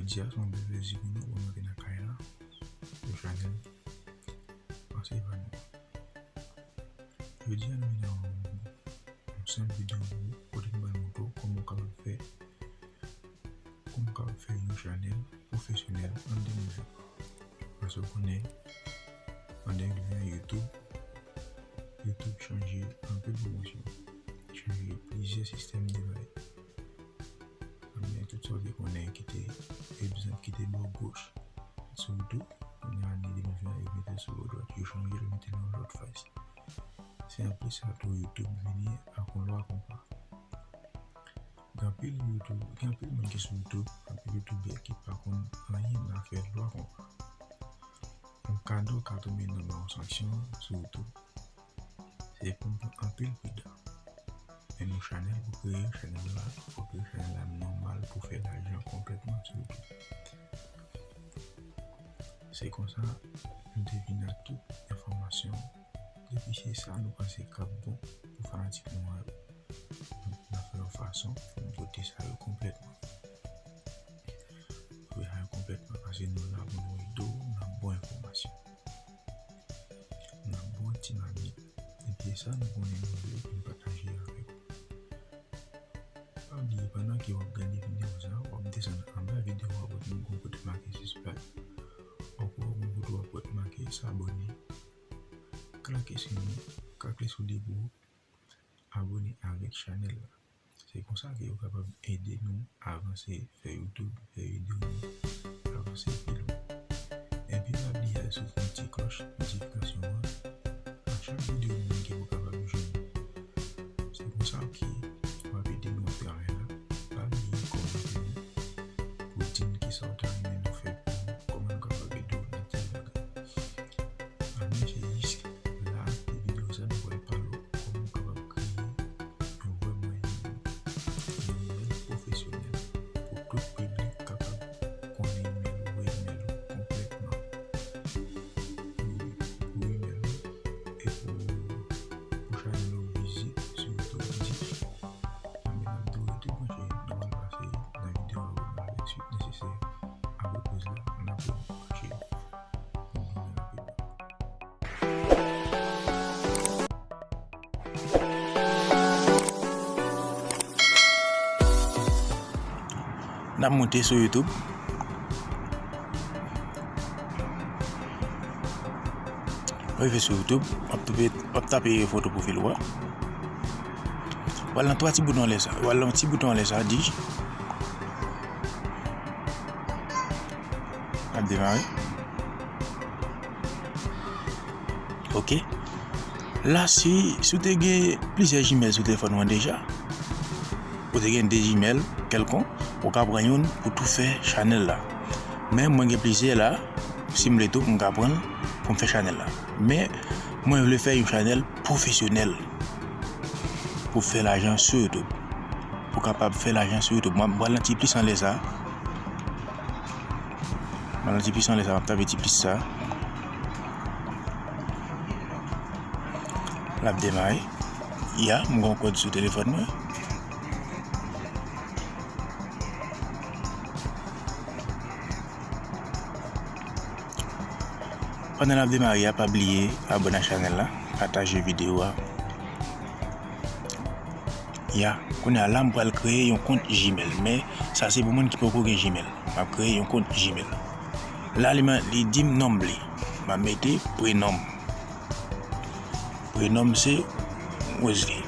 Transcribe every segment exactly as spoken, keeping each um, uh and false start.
Jodi a se yon bèl plezi pou nou pou nou te nan kay la, sou chanèl Panse Epanouye. Jodi a nou vin ak yon, yon senp videyo pou ou, kote nou pral montre w kòman w kapab fè, kòman w kapab fè yon chanèl pwofesyonèl an de mil ven. Paske w konnen, an de mil ven, YouTube, YouTube chanje anpil pwomosyon. Li chanje plizyè sistèm de bagay. Men tout sa w te konnen ki te, egzanp, ki te bò goch sou YouTube, kounye a ane de mil ven an, yo mete l sou bò dwat. Yo chanje l, yo mete l nan lòt fas. Se anplis sa tou, YouTube vini ak yon lwa konpa. Gen anpil YouTube, gen anpil moun ki sou YouTube, anpil youtubè ki pa konn anyen nan afè lwa konpa. Yon kado ka tonbe nan men yon sanksyon sou YouTube. Se pou n pran anpil pridan. Men nou chanèl pou kreye, chanèl la, pou kreye chanèl la nòmal pou fè lajan konplètman sou YouTube. Se konsa, nou te vin ak tout enfòmasyon. Depi se sa nou panse k ap bon pou fanatik nou an yo, n ap fè yon fason pou nou pote sa yo konplètman. Pou fè sa yo konplètman, paske nou la pou nou ede w nan bon enfòmasyon, nan bon dinamik. Epi se sa nou konnen nou vle pou n pataje avèk ou. Pa bliye, pandan ke w ap gade videyo sa, w ap desann anba videyo a, w ap wè yon kote make subscribe. Ankò yon kote w ap wè make s'abonner. Klike sou li, klike sou li pou abone avèk chanèl la. Se konsa ke yo kapab ede nou avanse, fè YouTube, fè videyo nou avanse pi lwen. Epi pa bliye al sou ti klòch notifikasyon an. A chak videyo nou gen, ou kapab jwenn. Se konsa ke w ap ede nou ak travay la. Pa bliye kòmante nou pou di n kisa w ta renmen nou fè pou nou, kòman nou kapab ede w nan ti bagay. Ann, se jis la, videyo sa nou pral pale w kòman w kapab kreye yon vrè mwayen, yon imèl pwofesyonèl pou tout piblik kapab konnen imèl ou, wè imèl ou konplètman. Pou, pou imèl ou e pou, pou chanèl ou vizib sou YouTube. Ann, n ap tou rete branche, nou pral pase nan videyo a pou n wè swit nesesè. Apre poz la, n ap branche. N ap monte sou YouTube. Rive sou YouTube, w ap tape, w ap tape foto pwofil ou a. W al nan twa ti bouton anlè sa. W al nan ti bouton anlè sa, di. N ap demare. Ok. La, si, si w te gen plizyè Gmail sou telefòn ou an deja, ou te gen de Gmail kèlkonk, ou ka pran youn pou tou fè chanèl la. Men mwen gen plizyè la, si m vle tou, m ka pran l pou m fè chanèl la. Men mwen vle fè yon chanèl pwofesyonèl pou fè lajan sou YouTube. Pou kapab fè lajan sou YouTube. Mwen, mwen pral nan ti plis anlè sa. Mwen nan ti plis anlè sa, m ap tape ti plis sa. L ap demare. Ya, m gen yon kòd sou telefòn mwen. Pandan n ap demare a, pa bliye abòne ak chanèl la, pataje videyo a. Ya, kounye a la, m pral kreye yon kont Gmail, men sa se pou moun ki poko gen Gmail. M ap kreye yon kont Gmail. La, li, li di m non m vle. M ap mete prenon m. Prenon m se Wesley.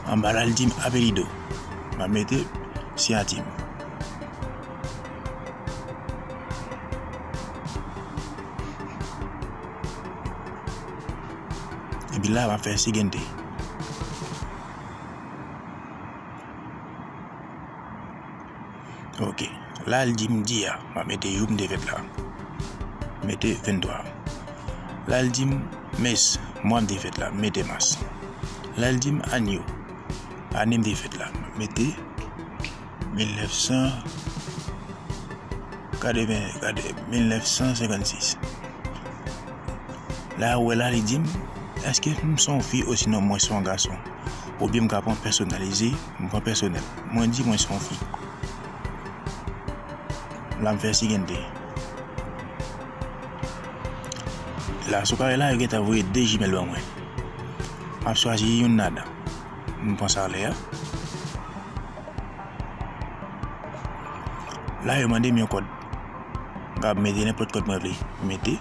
Anba la, li di m apelido. M ap mete siyati m. Epi la, m ap fè siguiente. Ok. La, l di m dia. M ap mete jou m te fèt la. Mete venntwa. La, l di m mes, mwa m te fèt la. Mete mas. La, l di m año. Ane m te fèt la. M ap mete mil nèf san katreven, gade, mil nèf san senkannsis. La, ou wè la, li di m, Èske m se yon fi osinon mwen se yon gason? Oubyen m ka pran pèsonalize, m pran pèsonèl. Mwen di mwen se yon fi. La m fè siguiente. La sou kare la, yo gentan voye de Gmail ban mwen. M ap chwazi youn ladan. M pran sa lè a. La, yo mande m yon kòd. M ka mete nenpòt kòd mwen vle. Mete.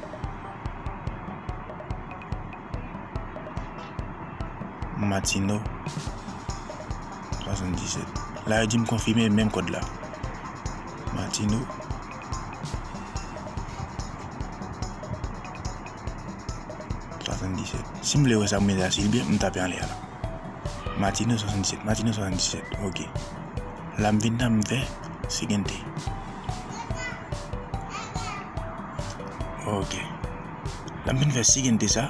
Matino swasanndisèt. La, yo di m konfime menm kòd la. Matino swasanndisèt. Si m vle wè sa m mete la, si l byen, m tape anlè a la. Matino swasanndisèt, Matino swasanndisèt. Ok. La m vin nan, m fè siguiente. Ok. La m vin fè siguiente sa.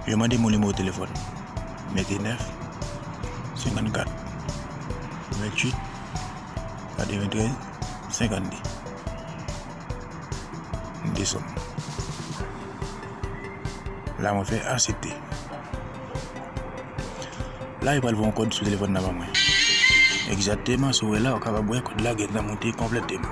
Yo mande m yon nimewo telefòn. Mete nèf, senkannkat, venntuit, katreventrèz, senkannde. M desann. La mwen fè aksepte. La, yo pral voye yon kòd sou telefòn nan ban mwen. Egzakteman, si w wè la, ou kapab wè kòd la gentan moute konplèteman.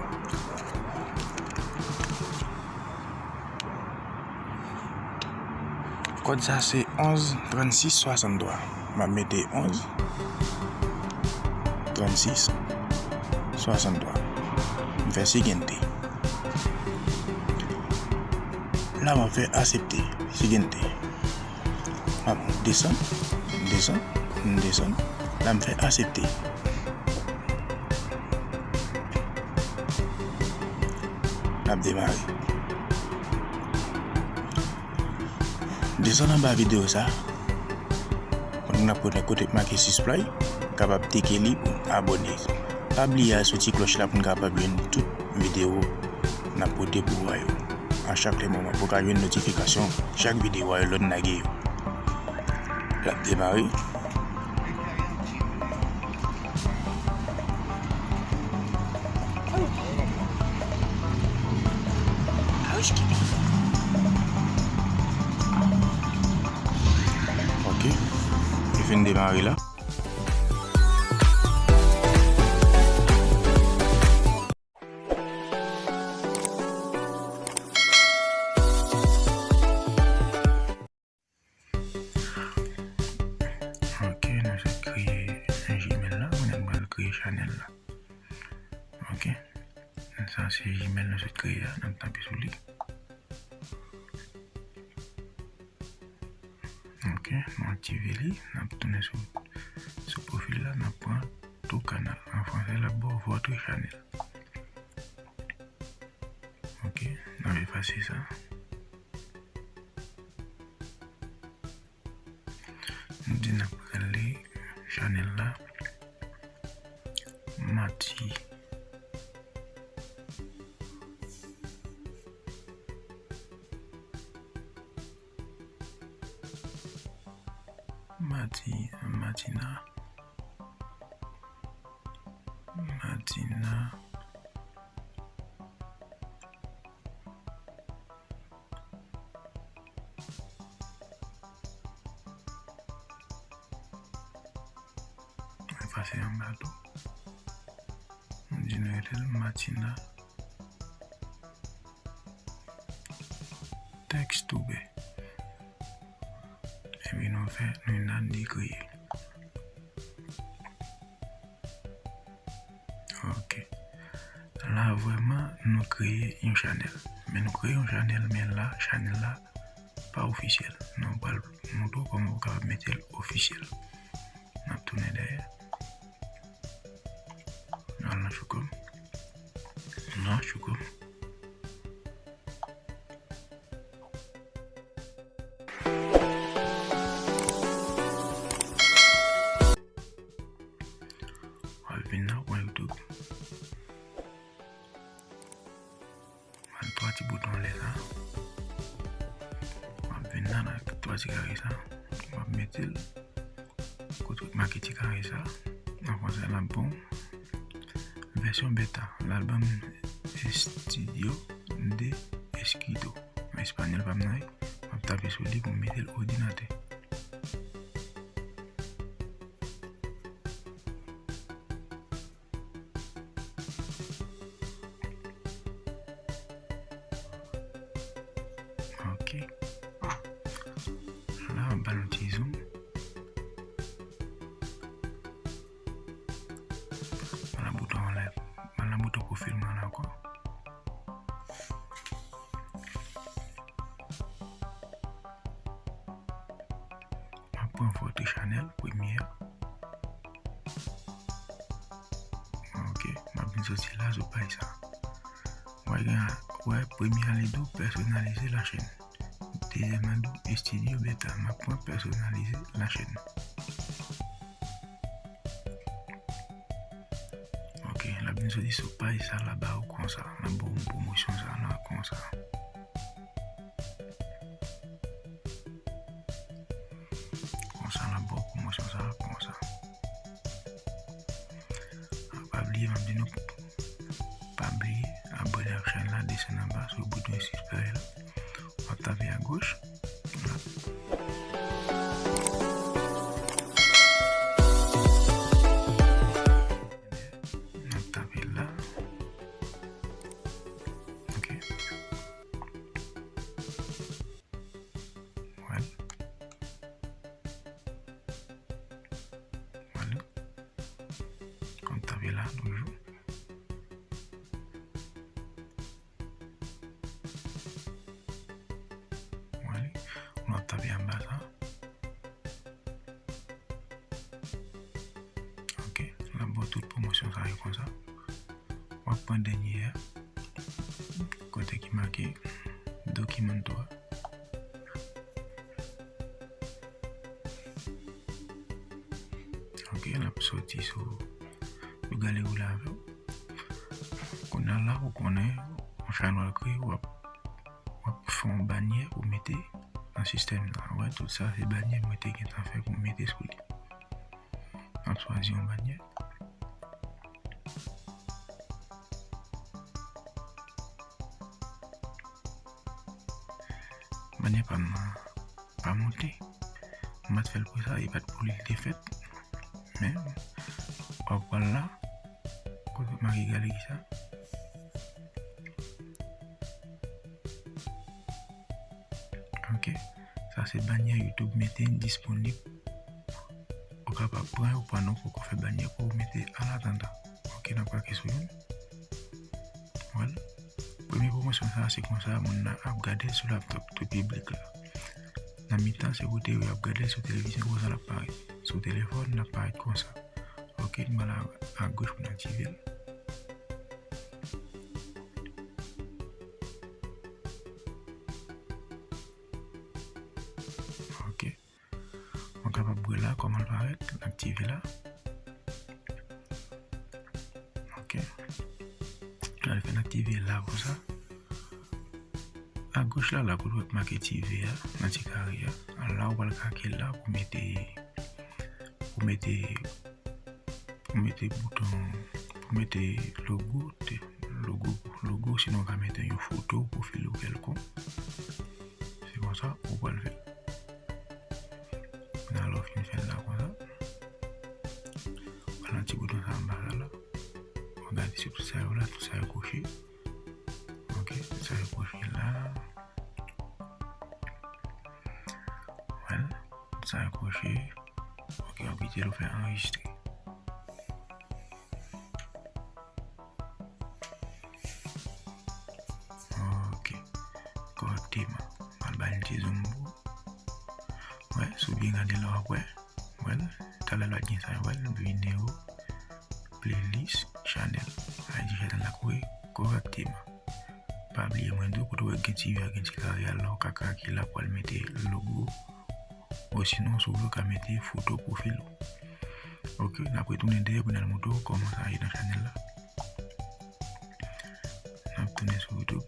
Kòd sa se onz trannsis swasanntwa. M ap mete onz trannsis swasanntwa. M fè siguiente. La, m ap fè aksepte. Siguiente. M ap desann, m desann, m desann. La, m fè aksepte. L ap demare. Desann anba videyo sa. Kote n ap kote, kote k make subscribe, kapab teke li pou n abòne. Pa bliye al sou ti klòch la pou n kapab jwenn tout videyo n ap pote pou ou a yo. A chak lè moman, pou w ka jwenn notifikasyon chak videyo a yo lè n lage yo. L ap demare. Ok. Li fin demare la. Ok, nou sot kreye Gmail la, kounye a nou pral kreye chanèl la. Ok. Sa se Gmail nou sot kreye a, n ap tape sou li. Ok, nou aktive li, n ap tounen sou, sou pwofil la, n ap pran ton canal. An fransè, l ap ba w votre channel. Ok, n ap efase sa. Nou di n ap rele chanèl la Mati. Mati, Matina. Matina. Efase anba tou. Nou di nou rele l Matina. Tèks toube. Epi nou fè, nou nan li kreye. Ok. La vrèman nou kreye yon chanèl. Men nou kreye yon chanèl, men la, chanèl la pa ofisyèl. Nou pral montre w kòman ou kapab mete l ofisyèl. N ap tounen dèyè. Nou al nan Choukom. Nou al nan Choukom. W ap vin nan kwen YouTube. W ap twa ti bouton anlè sa. W ap vin nan ak twa ti kare sa. W ap mete l kote w make ti kare sa. An fransè, l ap bon. Vèsyon beta, l'album Estudio de Escrito. An espanyòl pa m nan, wi. M ap tape sou li pou m mete l odinatè. Ok. La, m ba l yon ti zoom. M ba l nan bouton anlè. M ba l nan bouton pwofil mwen la ankò. M ap pran fòtre chanèl, premye a. Ok, m ap vin soti la sou paj sa. W a gen, w a premye a li di w pèsonalize la chaîne. Dezyèm la di w studio bêta. M ap pran pèsonalize la chaîne. Ok, l ap vin soti sou paj sa la ba w konsa. L ap ba w pwomosyon sa la konsa. Konsa, l ap ba w pwomosyon sa, konsa. Ah, pa bliye, m ap di nou, pa bliye abòne ak chèn la, desann anba sou bouton sibskrabe la. W ap tape agoch. La. M ap tape la. Ok. Wè l. Wè l. Kòm tape la toujou. Wè l. Nou ap tape anba sa. Ok, l ap ba w tout pwomosyon sa yo konsa. W ap pran dènye a, kote ki make Documanto a. Ok, l ap soti sou, sou galeri w la avè w. Kounye a la, ou konnen, yon chanèl w al kreye, w ap, w ap fè yon banyè pou mete nan sistèm nan. Wè, tout sa, se banyè mwen te gentan fè pou m mete sou li. M ap chwazi yon banyè. Banyè pa m nan pa monte. M pa t fè l pou sa, e pa t pou li li te fèt. Men, w ap pran la, kote w make galeri sa. Ok. Sa se banyè YouTube mete disponib. Ou kapab pran yo pandan w poko fè banyè pou w mete an atandan. Ok, n ap klike sou youn. Wè l. Premye pwomosyon sa, se konsa moun nan ap gade l sou laptop tou piblik la. Nan mitan, se kote yo ap gade l sou televizyon, konsa l ap parèt. Sou telefòn, l ap parèt konsa. Ok, m al a, agoch pou n aktive l. Ok. Mwen kapab wè la kòman l parèt, l aktive la. Ok. Lè l fin aktive la konsa. Agoch la, la kote w wè make T V a, nan ti kare a. La ou pral klike la pou mete, pou mete, pou mete bouton, pou mete logo, te, logo, logo, sinon w ka mete yon foto pwofil ou kèlkonk. Se konsa ou pral fè l. Kounye a lè w fin fè l la konsa, w al nan ti bouton sa anba la la. W gade si tout sa yo la, tout sa yo koche. Ok, tout sa yo koche la. Wè l, tout sa yo koche. Ok, w ap kite l ou fè anrejistre. Ok. Kòrèkteman. M al ba l ti zoom pou. Wè, si w byen gade la w ap wè. Wè l. Talè l pa t gen sa, wè l. Videyo, playlist, chanèl. Sa vle di chanèl la kouri kòrèkteman. Pa bliye mwen di w kote w wè gen ti V a, gen ti kare a la, w ka klike la pou al mete logo. Osinon, si w vle, w ka mete foto pwofil ou. Ok, n ap retounen dèyè pou n al montre w kòman sa ye nan chanèl la. N ap tounen sou YouTube.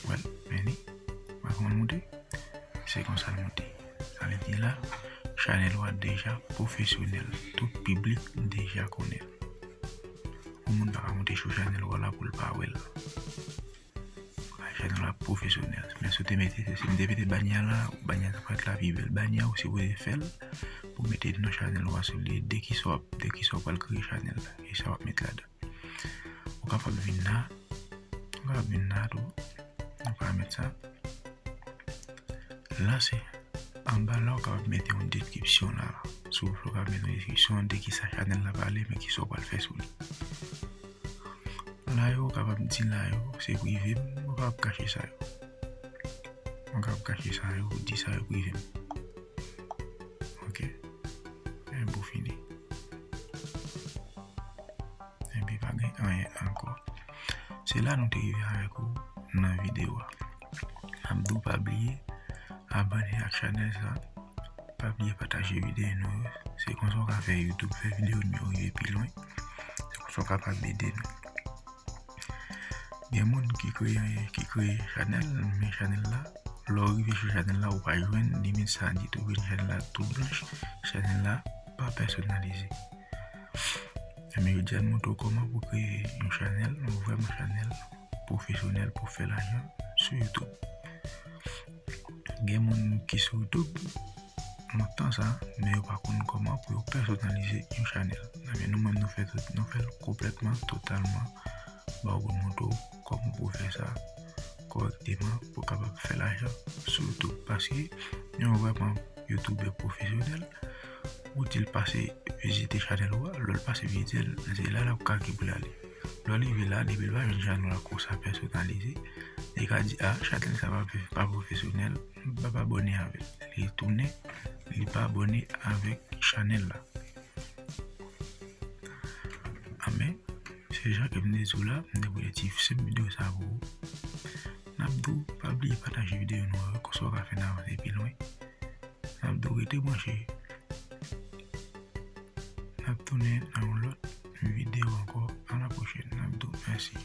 Wè l, men li. Wè kòman l monte? Se konsa l monte. Sa vle di la, chanèl ou a deja pwofesyonèl. Tout piblik deja konnen l. Moun pa ka monte sou chanèl ou la pou l pa wè l. Chanèl la pwofesyonèl. Men si w te mete, si m te mete banyè la, banyè sa pa t la pi bèl. Banyè ou sipoze fè l pou mete non chanèl ou a sou li, de kisa w ap, de kisa w pral kreye chanèl la. E sa w ap met ladan. Ou kapab vin la, ou kapab vin la tou. Ou kapab met sa. La se anba la, ou kapab mete yon deskripsyon la. Si w vle, ou kapab mete yon deskripsyon de kisa chanèl la pale, men kisa w pral fè sou li. La yo, ou kapab di la yo, se prive m, ou kapab kache sa yo. Ou kapab kache sa yo, ou di sa yo prive m. Ok. Epi pou fini. Epi pa gen anyen ankò. Se la nou te rive avèk ou nan videyo a. M ap di w pa bliye abòne ak chanèl sa. Pa bliye pataje videyo nou yo. Se konsa w ka fè YouTube fè videyo nou yo rive pi lwen. Se konsa w kapab ede nou. Gen moun ki kreye, ki kreye chanèl, men chanèl la, lè w rive sou chanèl la, ou pa jwenn li met sa ditou, vin chanèl la tou blanch, chanèl la pa pèsonalize. Men jodi a, m montre w kòman pou kreye yon chanèl, yon vrèman chanèl pwofesyonèl pou fè lajan sou YouTube. Gen moun ki sou YouTube lontan sa, men yo pa konn kòman pou yo pèsonalize yon chanèl. Men nou menm, nou fè tout, nou fè l konplètman, totalman. Ba w pou montre w kòman pou fè sa kòrèkteman pou w kapab fè lajan sou YouTube. Paske yon vrèman YouTuber pwofesyonèl, ou di l pase vizite chanèl ou a, lè l pase vizite l, se la l ap kake pou l ale. Lè w rive la, depi l pa jwenn chanèl la konsa pèsonalize, li ka di, a, chanèl sa pa, pa pwofesyonèl, m p ap abòne avè l. Li tounen, li pa abòne avèk chanèl la. Amen. Se jan ke m te di w la, m te voye ti senp videyo sa pou ou. N ap di w, pa bliye pataje videyo nou yo, konsa w ka fè n avanse pi lwen. N ap di w rete branche. N ap tounen nan yon lòt videyo ankò. A la pwochèn. N ap di w mèsi.